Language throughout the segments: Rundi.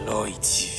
Lloyd TV.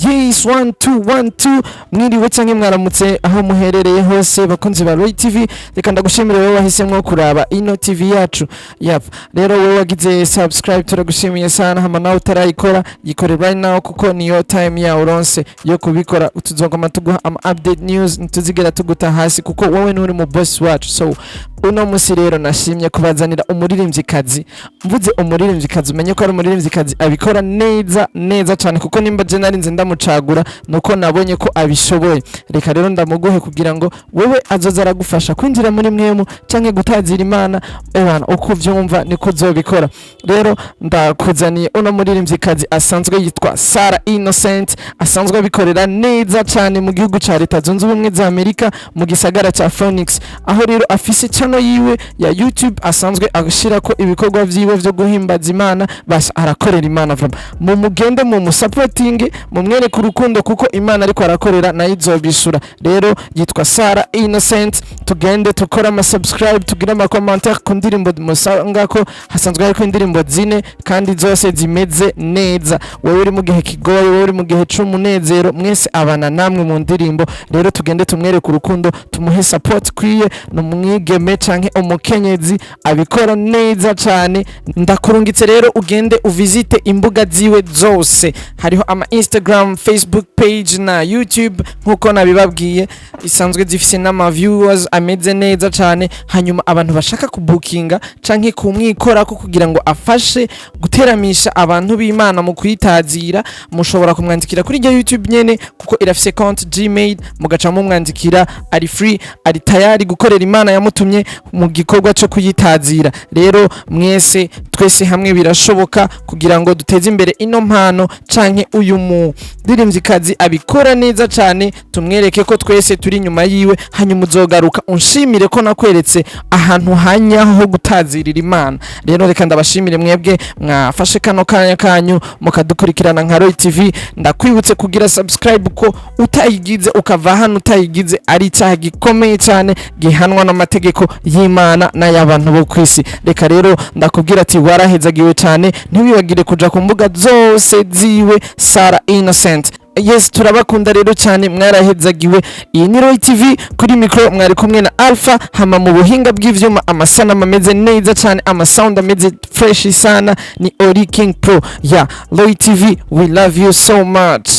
Yes, one two one two, mwiriwe canke mwaramutse aho muherereye hose, bakunzi ba Roy TV. Reka ndagushimire wowe wahisemwo kuraba ino TV yacu. Yep, rero wowe wagize subscribe, turagushimiye sana. Hama nawe utarayikora, yikore right now, kuko niyo time yawe uronse yo kubikora. Tuzogoma tuguha ama update news, ntituzigera tuguta hasi, kuko wowe nturi mu boss wacu. So uno musi rero nashimye kubazanira umuririmvyikazi. Mvuze umuririmvyikazi, umenye ko ari umuririmvyikazi abikora neza neza cyane, kuko nimba je narinze ndamucagura nuko nabonye ko abishoboye. Reka rero ndamuguhe kugira ngo wewe azoza aragufasha kwinjira muri mwemu canke gutazira Imana. Ebana, uko uvyumva niko uzobikora. Rero ndakuzaniye uno muririmvyikazi asanzwe yitwa Sarah Innocent, asanzwe abikorera neza cyane mu gihugu ca Leta Zunze Ubumwe za Amerika, mu gisagara ca Phoenix, aho rero afise channel yiwe ya YouTube asanzwe ashirako ibikorwa vyiwe vyo guhimbaza Imana. Basi arakorera Imana vraiment. Mu mugende mu musupporting, mumwereke urukundo, kuko Imana ariko arakorera nayo izobishura. Rero yitwa Sarah Innocent. Tugende tukora ama subscribe, tugire ama commentaire ku ndirimbo musanga ko hasanzwe hariko indirimbo zine kandi zose zimeze neza. Wowe uri mu gihe kigoye, wowe uri mu gihe c'umunezero, mwese abana namwe mu ndirimbo. Rero tugende tumwereke urukundo, tumuhe support kwiye. Ni umwigeme canke umukenyezi abikora neza cane. Ndakurungitse rero ugende uvisite imbuga ziwe zose. Hariho ama Instagram, Facebook page na YouTube, nkuko nabibabwiye, isanzwe zifise n'ama viewers ameze neza cane. Hanyuma abantu bashaka kubukinga canke kumwikorako kugira ngo afashe guteramisha abantu b'Imana mu kuyitazira, mushobora kumwandikira kuri iryo YouTube nyene, kuko irafise compte Gmail, mugaca mumwandikira. Ari free, ari tayari gukorera Imana yamutumye mu gikorwa cyo kuyitazira. Rero mwese, twese hamwe birashoboka kugira ngo duteze imbere ino mpano canke uyu muririmvyikazi abikora neza cane, tumwereke ko twese turi inyuma yiwe. Hanyuma uzogaruka unshimire ko nakweretse ahantu hanyaho ho gutazirira Imana. Rero reka ndabashimire mwebwe mwafashe kano kanya kanyu mukadukurikirana nka Roy TV. Ndakwibutse kugira subscribe, ko utayigize ukava hano utayigize ari icyaha gikomeye cyane gihanwa n'amategeko y'Imana n'ay'abantu bo ku isi. Reka rero ndakubwira ati warahezagiwe cyane. Ntiwibagire kuja ku mbuga zose ziwe, Sarah Innocent. Yes, turabakunda rero cyane, mwarahezagiwe. Iyi ni Roy TV, kuri micro mwari kumwe na Alpha. Hama mu buhinga bw'ivyuma, amasanamu ameze neza cyane, amasound ameze fresh sana, ni Ori King Pro ya Roy TV. We love you so much.